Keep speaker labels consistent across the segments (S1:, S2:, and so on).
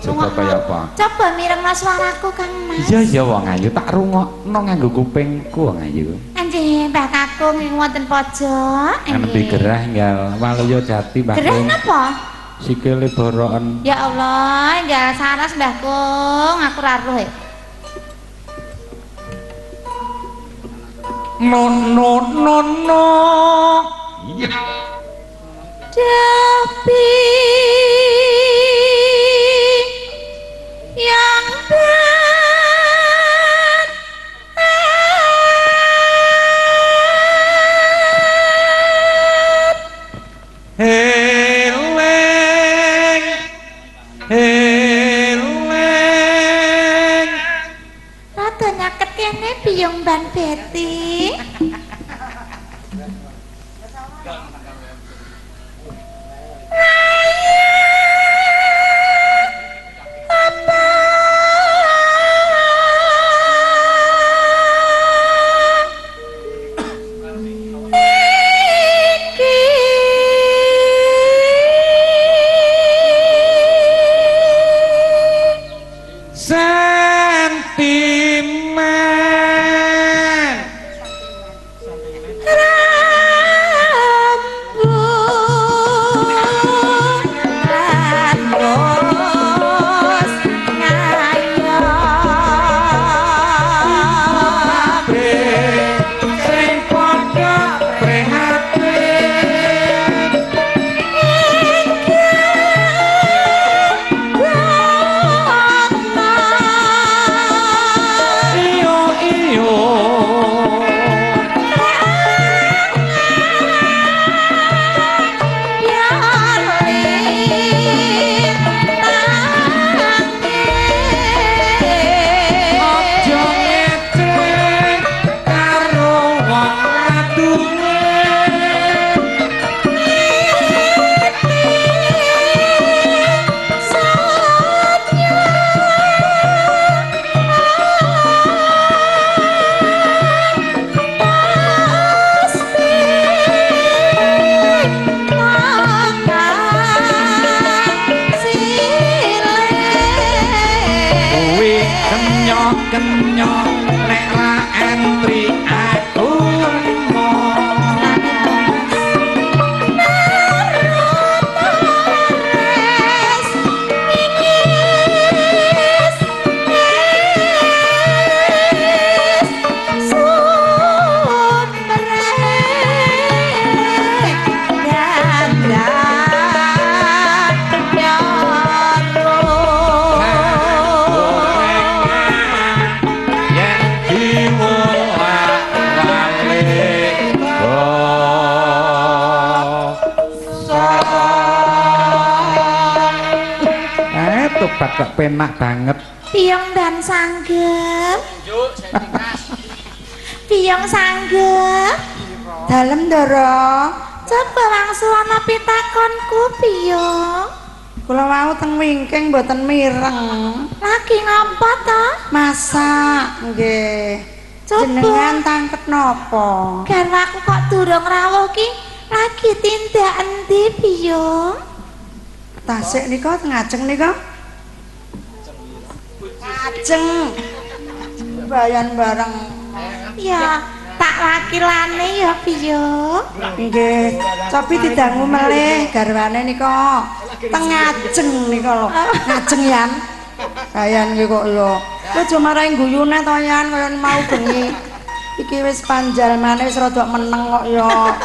S1: Coba kaya apa?
S2: Coba mirengno suaraku Kang Mas.
S1: Iya iya wong ayu tak rungokno nganggo kupingku wong ayu.
S2: Nggih, Mbah Kakung ing wonten pojok.
S1: Nembe gerah enggal Waluya Jati Mbah.
S2: Gerah napa?
S1: Sikile boroken.
S2: Ya Allah, enggal saras Mbah Kung, aku ra roh.
S1: No no no no. Iya.
S2: Tapi yang berat
S1: eleng eleng
S2: rada nyaket kene biyung ban Beti.
S1: Tobat kok penak banget.
S2: Piyong dan sanggep. Piyong sanggep.
S3: Dalem Ndara.
S2: Coba langsung ana pitakonku Piyong.
S3: Kula wau teng wingking mboten mireng.
S2: Lagi ngapa ta?
S3: Masak nggih. Jenengan tangket napa?
S2: Garwaku kok durung rawuh ki lagi tindak endi Piyong?
S3: Tasik nika teng ngajeng nika. Ngajeng. Bayan bareng.
S2: Ya, tak wakilane ya Piyong.
S3: Nggih, tapi didangu melih garwane nika. Teng ngajeng nika lho. Ngajeng yan. Bayan iki kok lho. Kowe aja marahi guyune to yan kaya mau bengi. Iki wis panjalmane wis rada meneng kok ya.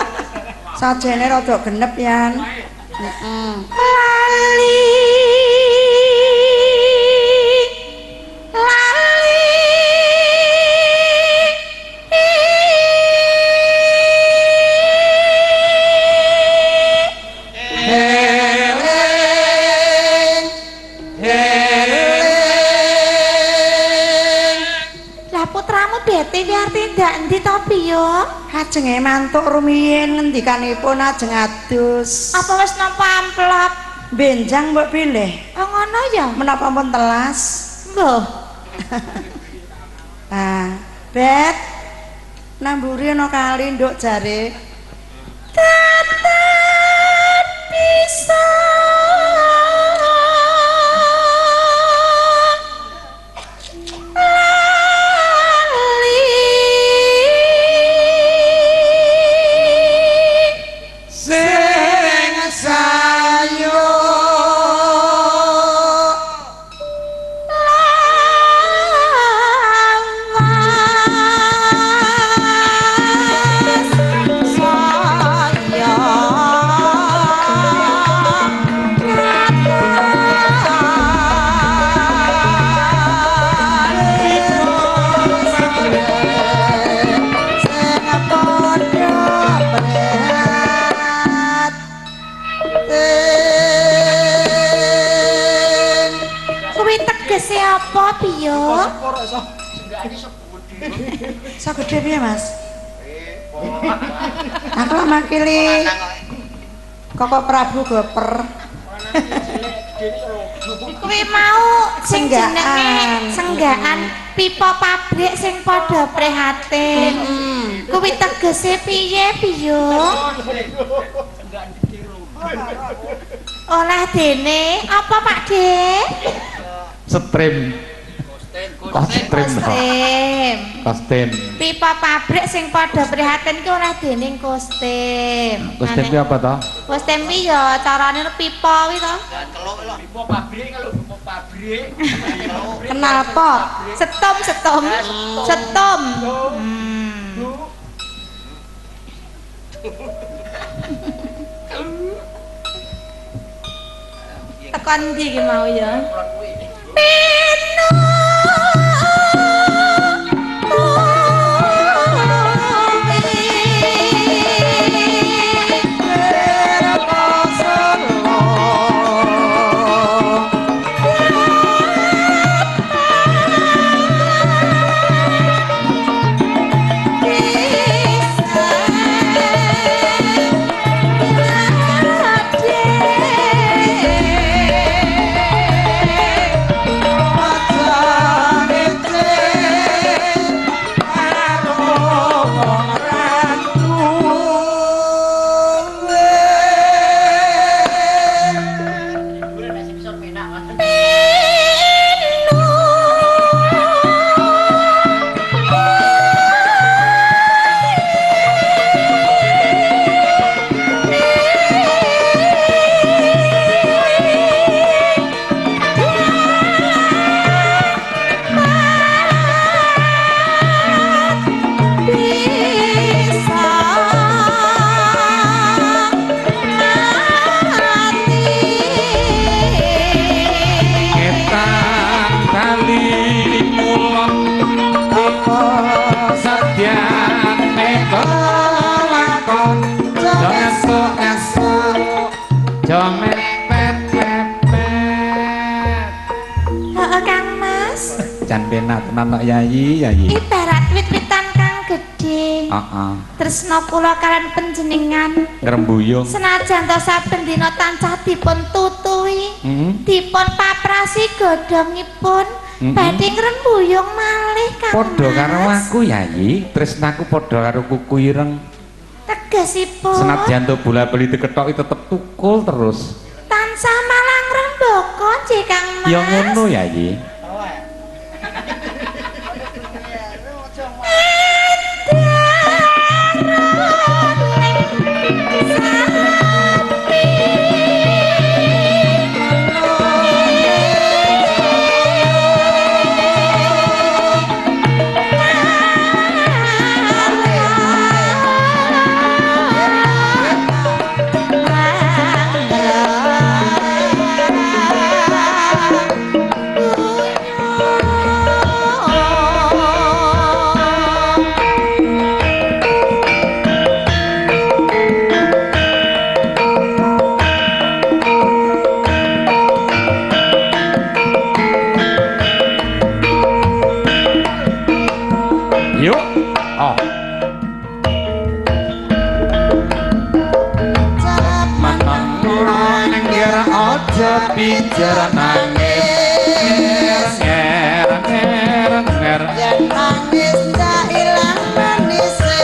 S3: Sajene rada genep yan. Heeh.
S2: Lali. Lali.
S1: Eleng. Eleng.
S2: Lah putramu bete biar tindak endi to Piyong?
S3: Ajenge mantuk rumiyin ngendikanipun ajeng adus.
S2: Apa wis nampa amplop?
S3: Benjang mbok pilih.
S2: Oh ngono ya?
S3: Menapa pun telas?
S2: Mbah.
S3: Ah, Bet. Namburi ana kali nduk jare.
S2: Tetep bisa. tegese apa, Biyo?
S3: Iso gedhe piye, Mas? Aku lah makili Koko Prabu Goper.
S2: Kuwi mau sing jenenge senggakan pipa pabrik sing padha prihatin. Kuwi tegese piye, Biyo? Olah dene apa, Pak De?
S1: Setrim. Kostim. Kostim.
S2: Pipa pabrik sing padha prihatin ki olah dening kostim.
S1: Kostim ki apa to?
S2: Kostim ki ya carane pipa kuwi to.
S4: Pipa pabrik kalau pipa pabrik.
S3: Kenal pot.
S2: Setom, setom. Setom. Tekan ndi ki mau ya? Pino.
S1: Tenan Yayi, Yayi.
S2: Ibarat wit-witan kang gedhe.
S1: Heeh.
S2: Tresna kula kalian panjenengan
S1: ngrembuyung.
S2: Senajan to saben dina tansah dipun tutuhi, dipun paprasi godhongipun, badhe ngrembuyung malih Kang.
S1: Padha karo aku Yayi, tresnaku padha karo kuku ireng.
S2: Tegesipun
S1: senajan to bola-bali dikethoki tetep tukul terus.
S2: Tansah malang rembaka nggih Kang Mas.
S1: Ya ngono Yayi. Bicara nangis, nger nger nger,
S3: yen nangis tak ilang manise.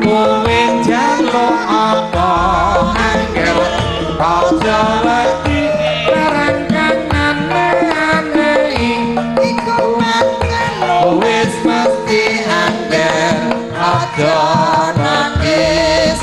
S1: Kowe njaluk apa angger aja wedi barang kang aneh-aneh
S3: iku pancen
S1: wis mesti angger aja nangis.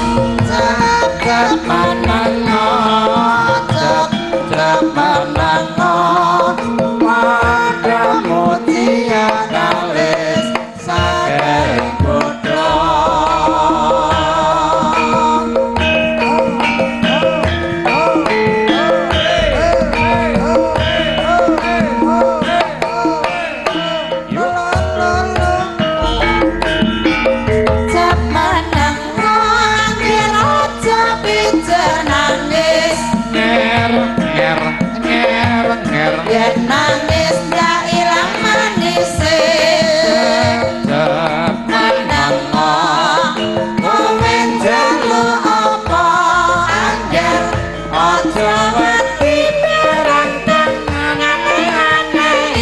S2: Aja wedi perang tangan aneh-aneh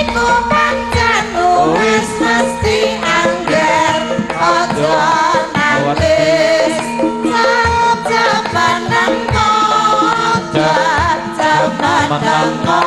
S2: iku pancen wis mesti angger aja nangis jawab meneng jawab meneng.